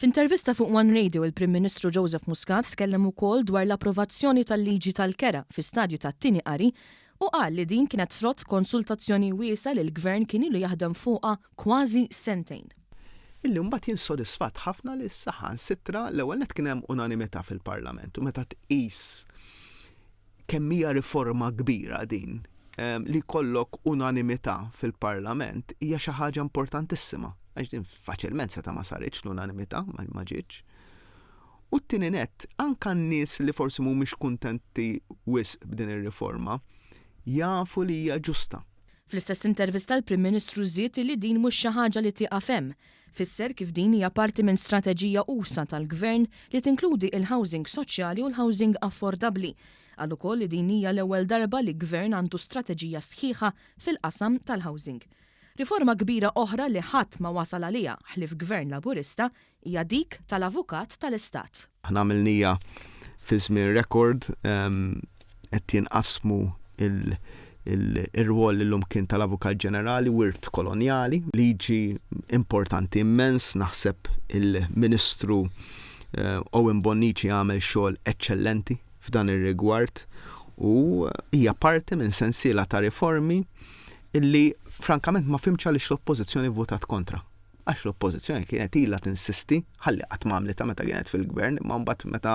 F'intervista fuq One Radio il-Prim Ministru Joseph Muscat tkellem ukoll dwar l-approvazzjoni tal-liġi tal-kera fi stadju tat-tieni qari u qal li din kienet frott konsultazzjoni wiesgħa li l-Gvern kien ilu jaħdem fuqha kważi sentejn. Illi mbagħad jien sodisfatt ħafna li saħansitra l-ewwel nett kien hemm unanimità fil-Parlament u meta tqis kemm hija riforma kbira din li jkollok unanimità fil-Parlament hija xi ħaġa importantissima. Għax din faċilment seta' ma saritx l-unanimità, ma ġietx. U t-tieni nett, anke n-nies li forsi mhumiex kuntenti wisq b'din ir-riforma, jafu li hija ġusta. Fl-istess intervista l-Prim Ministru żied illi din mhux xi ħaġa li tieqaf hemm. Fisser kif din hija parti minn strateġija usa' tal-Gvern li tinkludi il-housing soċjali u l-housing affordabbli. Qal ukoll li din hija l-ewwel darba li Gvern għandu strateġija sħiħa fil-qasam tal-housing. Riforma kbira oħra li ħadd ma wasal għaliha ħlief Gvern Laburista hija dik tal-Avukat tal-Istat. Aħna għamilniha fi żmien rekord, qed jinqasmu r-rwol li llum kien tal-Avukat Ġenerali, wirt kolonjali, liġi importanti immens, naħseb il-Ministru Owen Bonnici għamel xogħol eċċellenti f'dan ir-rigward u hija parti minn sensiela ta' riformi illi frankament ma fhimtx għaliex l-Oppożizzjoni vvotat kontra. Għax l-Oppożizzjoni kienet ilha tinsisti, ħalli qatt ma għamlitha meta kienet fil-Gvern, imma mbagħad meta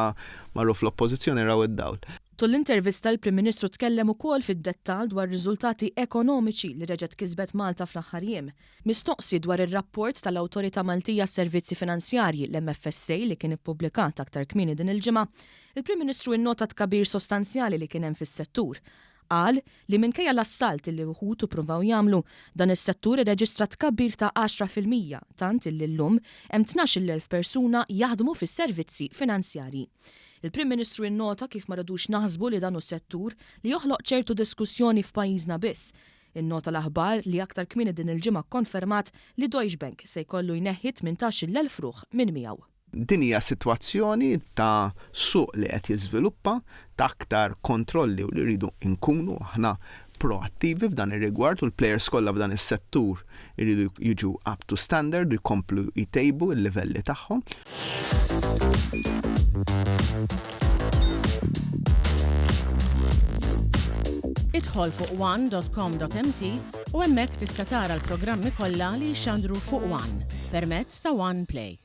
marru fl-Oppożizzjoni raw id-dawl. Tul l-intervista l-Prim Ministru tkellem ukoll fid-dettall dwar riżultati ekonomiċi li reġgħet kisbet Malta fl-aħħar jiem. Mistoqsi dwar ir-rapport tal-Awtorità Maltija għas-Servizzi Finanzjarji, l-MFSA, li kien ippubblikat aktar kmieni din il-ġimgħa, il-Prim Ministru innota t-tkabbir sostanzjali li kien hemm fis-settur. Qal li minkejja l-assalt illi wħud ippruvaw jagħmlu, dan is-settur irreġistra tkabbir ta' 10% tant illi llum hemm 12,000 persuna jaħdmu fis-servizzi finanzjarji. Il-Prim Ministru innota kif ma rridux naħsbu li dan hu settur li joħloq ċertu diskussjoni f'pajjiżna biss. Innota l-aħbar li aktar kmieni din il-ġimgħa kkonfermat li Deutsche Bank se jkollu jneħħi 18,000 ruħ minn miegħu. Din hija sitwazzjoni ta' suq li qed jiżviluppa, ta' aktar kontrolli u li rridu nkunu aħna proattivi f'dan ir-rigward u l-plejers kollha f'dan is-settur iridu jiġu up to standard u jkomplu jtejbu l-livelli tagħhom. Idħol fuq one.com.mt u hemmhekk tista' tara l-programmi kollha li jixxandru fuq One permezz ta' One Play.